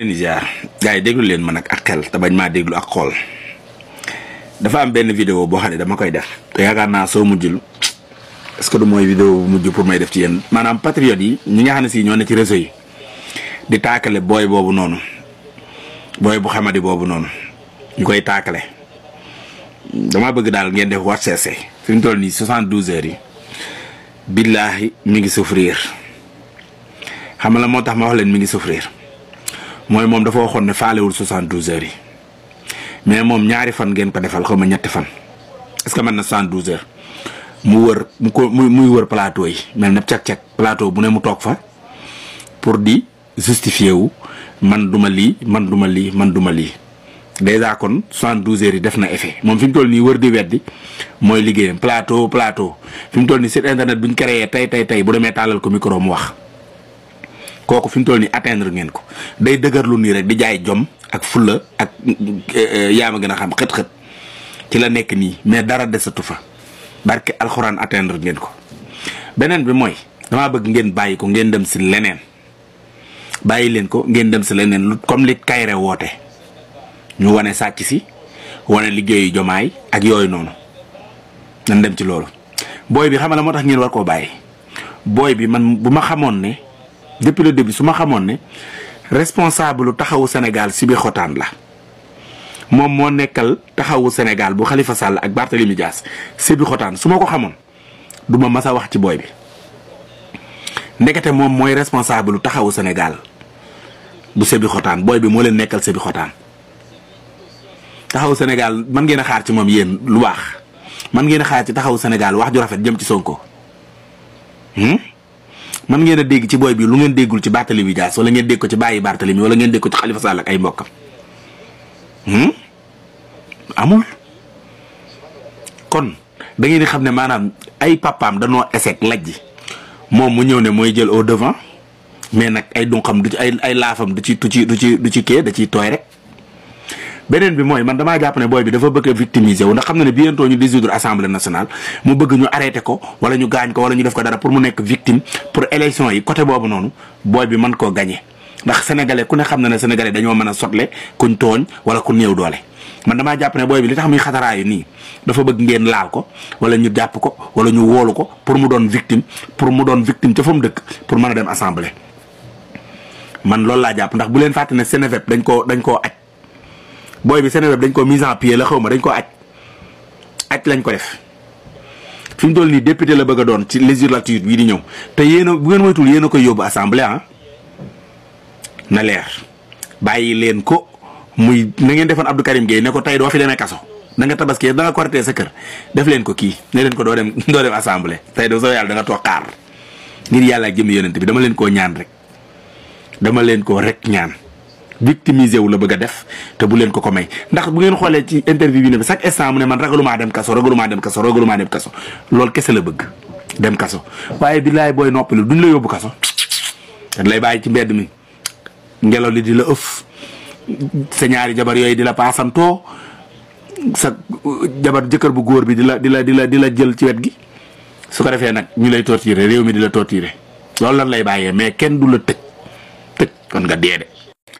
Niger gars yi déglu leen ma nag ak xel te bañ maa déglu ak xool dafa am benn vidéo boo xam ne dama koy def te yaakaar naa soo mujjul est-ce que du mooy vidéo bu mujj pour may def ci yéen maanaam patriotes yi ñi nga xam ne si ñoo ne ci réseau yi di taakale booy boobu noonu booy bu xamadi boobu noonu ñu koy taakale dama bëgg daal ngeen def WhatsApp fi mu toll nii 72 heures yi billaahi mi ngi souffrir xam la moo tax ma wax leen mi ngi souffrir mooy moom dafa waxoon ne faalewul 72 heures yi mais moom ñaari fan ngeen ko defal xaw ma ñetti fan est-ce que mën na 72 heures mu wër muy wër plateau yi mel ne cag-cag plateau bu ne mu toog fa pour di justifier wu man duma lii man duma lii man duma lii déjà kon 72 heures yi def na effet moom fi mu toll nii wër di weddi mooy liggéeyam plateau fi mu toll nii site internet bu ñu créé tey bu demee tàllal ko micro mu wax kooku fi mu toll nii atteindre ngeen ko day dëgërlu nii rek di jaay jom ak fulla ak yaa ma gën a xam xët-xët ci la nekk nii mais dara desatu fa barke alxuraan atteindre ngeen ko. beneen bi mooy damaa bëgg ngeen bàyyi ko ngeen dem si leneen bàyyi leen ko ngeen dem si leneen lu comme li Kayre woote ñu wane sàcc si wane liggéeyu jomaay ak yooyu noonu nan dem ci loolu. booy bi xam la moo tax ngeen war koo bàyyi booy bi man bu ma xamoon ne depuis le début su ma xamoon ne responsable lu taxawu Sénégal si bi xotaan la moom moo nekkal taxawu Sénégal bu Khalifa Sall ak Barthélémy Dias si bi xotaan su ma ko xamoon du ma mas a wax ci booy bi ndekete moom mooy responsable lu taxawu Sénégal bu sebi xotaan booy bi moo leen nekkal sebi xotaan taxawu Sénégal man ngeen a xaar ci moom yéen lu baax man ngeen a xaar ci taxawu Sénégal wax ju rafet jëm ci Sonko man ngeen a dégg ci booy bi lu ngeen déggul ci Barthélémy Dias wala ngeen dégg ko ci bàyyi Barthélémy wala ngeen dégg ko ci Khalifa Sall ak ay mbokkam amul. kon da ngeen di xam ne maanaam ay papaam danoo échec lajji moom mu ñëw ne mooy jël au devant mais nag ay dunqam du ci ay laafam du ci kee da ciy tooy rek. beneen bi mooy man damaa jàpp ne booy bi dafa bëgg a victimiser wu ndax xam na ne bientôt ñu dissoudre assemblée nationale mu bëgg ñu arrêté ko wala ñu gaañ ko wala ñu def ko dara pour mu nekk victime pour élection yi côté boobu noonu booy bi mën koo gagné ndax sénégalais ku ne xam na ne sénégalais dañoo mën a sotle kuñ tooñ wala ku néew doole. man damaa jàpp ne booy bi li tax muy xataraayu nii dafa bëgg ngeen laal ko wala ñu jàpp ko wala ñu woolu ko pour mu doon victime ca fa mu dëkk pour mën a dem assemblée. man loolu laa jàpp ndax bu leen fàtte ne Seneweb dañ koo aj booy bi Seneweb dañ ko mise en pied la xaw ma dañ ko aj lañ ko def fi mu toll nii député la bëgg a doon ci législature bii di ñëw te yéen a bu ngeen moytul yéen a koy yóbbu assemblée na leer bàyyi leen ko muy na ngeen defoon Abdou Karim Gueye ne ko tey doo fi demee kaso da nga tabaski da nga korité sa kër def leen ko kii ne leen ko doo dem assemblée tey doo soo yàlla da nga toog xaar ngir yàlla ak jëm yonent bi dama leen koo ñaan rek dama leen ko rek ñaan. victimisé wu la bëgg a def te bu leen ko may ndax bu ngeen xoolee ci interview bi ne chaque instant mu ne man ragalumaa dem kaso loolu kese la bëgg dem kaso waaye billaay booy noppalu duñ la yóbbu kaso dañ lay bàyyi ci mbedd mi ngelaw li di la ëff sa ñaari jabar yooyu di la paasantoo sa jabar jëkkër bu góor bi di la jël ci wet gi su ko defee nag ñu lay torturer réew mi di la torturer loolu lan lay bàyyee mais kenn du la tëj kon nga dee de